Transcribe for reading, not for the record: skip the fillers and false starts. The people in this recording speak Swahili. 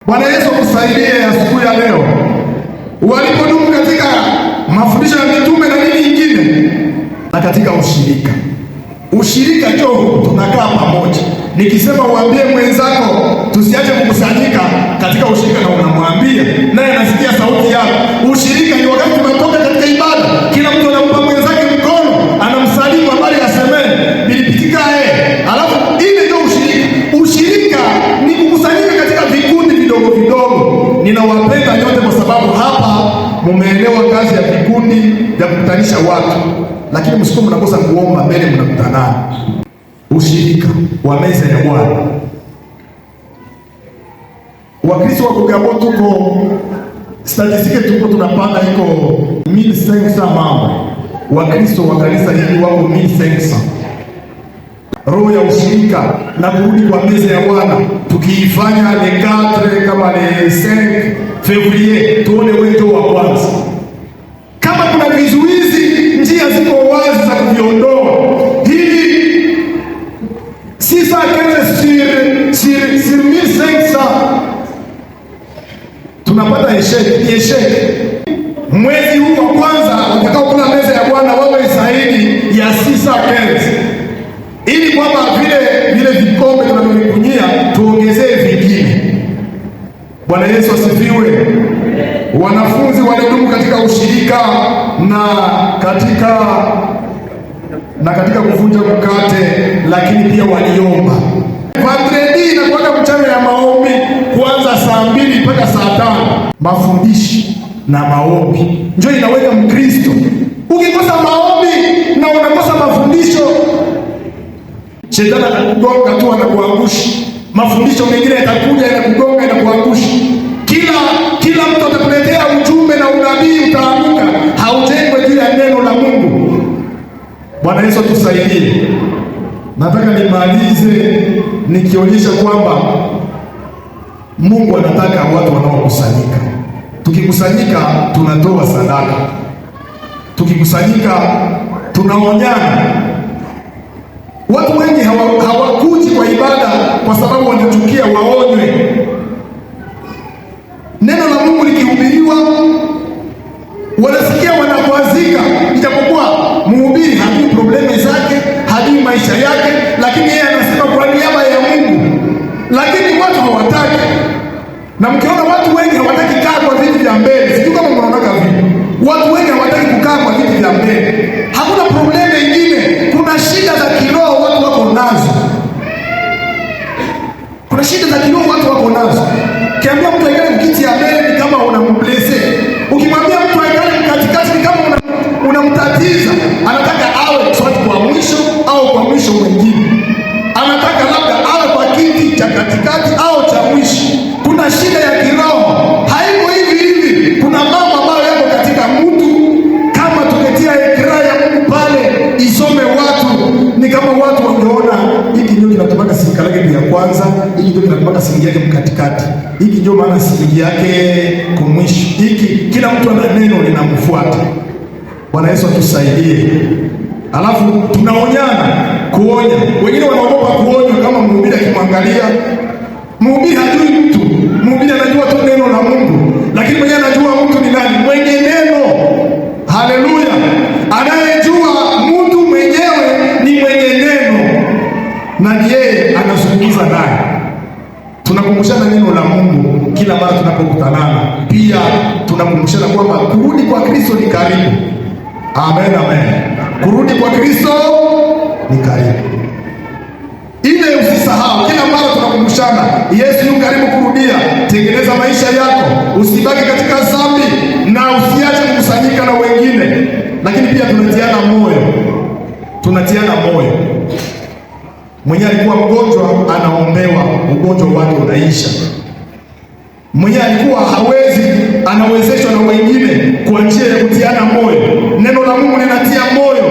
Bwana Yesu akusaidie asubuhi ya leo. Walipodumu katika mafundisho ya mitume na nini ingine, na katika ushirika. Ushirika ndio huu, tunakaa pamoja. Nikisema uambie mwenzako tusiache kukusanyika katika ushirika, na unamwambia naye anasikia sauti yako. Ushirika ni wakati tunatoka katika ibada, kila mtu anampa mwenzake mkono, anamsalimu habari ya semeni bilipitika alafu ile ndio ushirika. Ushirika ni kukusanyika katika vikundi vidogo vidogo. Ninawapenda nyote kwa sababu hapa mumeelewa kazi ya vikundi vya kukutanisha watu, lakini msikuwa mnakosa kuomba mbele mnakutanana. Ushirika wa meza ya Bwana. Wakristo wa Kugabo tuko statistique, tuko tunapanda iko 1500 mambo. Wakristo wa kanisa hili wako 1500. Roho ya ushirika na kurudi kwa meza ya Bwana tukiifanya le 4 kama le 5 février, tuone wendo wa kwanza. Kama kuna vizuizi, njia ziko wazi za kuviondoa. Hivi 615 sur 1500 tunapata échec, ni échec. Mwezi huu wa kwanza watakao kula meza ya Bwana wawe zaidi ya 615 ili kwamba vile vile vikombe tunavyovikunyia tuongezee vingine. Bwana Yesu asifiwe. Wanafunzi walidumu katika ushirika na katika kuvunja mkate, lakini pia waliomba. Vendredi inakuwa mchana ya maombi kuanza saa 2 mpaka saa 5, mafundisho na maombi ndio inaweka Mkristo. Ukikosa maombi na unakosa mafundisho, shetani atakugonga tu, anakuangusha. Mafundisho mengine yatakuja yanakugonga, yanakuangusha. Kila mtu atakuletea ujumbe na unabii, utaanguka. Haujengwe juu ya neno la Mungu. Bwana Yesu tusaidie. Nataka nimalize nikionyesha kwamba Mungu anataka watu wanaokusanyika. Tukikusanyika tunatoa sadaka, tukikusanyika tunaonyana. Watu wengi hawakuji kwa ibada kwa sababu wanachukia waonywe. Neno la Mungu likihubiriwa, wanasikia wanakwazika, ijapokuwa mhubiri hajui problème zake, hajui maisha yake, lakini yeye anasema kwa niaba ya Mungu, lakini watu hawataki. Na mkiona watu wengi hawataki kaa kwa viti vya mbele, sijui kama mnaonaka vile, watu wengi hawataki kukaa kwa viti vya mbele. Hakuna problème ingine, kuna shida za kiroho watu wako nazo, kuna shida za kiroho watu wako nazo. Kiambia mtu aikale kiti ya mbele ni kama unamblesser. Ukimwambia mtu aikale katikati ni kama unamtatiza. Anataka awe soit kwa mwisho au kwa mwisho mwingine, anataka labda awe kwa kiti cha katikati au cha mwisho. Kuna shida ya kiroho, haiko hivi hivi. Kuna mambo ambayo yako katika mtu. Kama tumetia écran ya Mungu pale isome watu, ni kama watu wangeona hiki ndio kinatumaka silika lake ya kwanza, hiki ndio kinatumaka silingi yake mkatikati, hiki ndio maana silingi yake kumwisho, hiki kila mtu ana neno linamfuata. Bwana Yesu atusaidie. Alafu tunaonyana, kuonya. Wengine wanaogopa kuonywa, kama mhubiri akimwangalia. Mhubiri hajui mtu, mhubiri anajua tu neno la Mungu, lakini mwenyewe anajua mtu ni nani, mwenye neno. Haleluya! Anayejua mtu mwenyewe ni mwenye neno, na ni yeye anazungumza naye. Tunakumbushana neno la Mungu kila mara tunapokutanana. Pia tunakumbushana kwamba kurudi kwa Kristo ni karibu. Amen, amen. Kurudi kwa Kristo ni karibu. Ile usisahau, kila mara tunakumbushana, Yesu yu karibu kurudia. Tengeneza maisha yako, usibaki katika dhambi na usiache kukusanyika na wengine. Lakini pia tunatiana moyo, tunatiana moyo. Mwenye alikuwa mgonjwa anaombewa, ugonjwa wake unaisha. Mwenye alikuwa hawezi anawezeshwa na wengine kwa njia ya kutiana moyo. Neno la Mungu linatia moyo.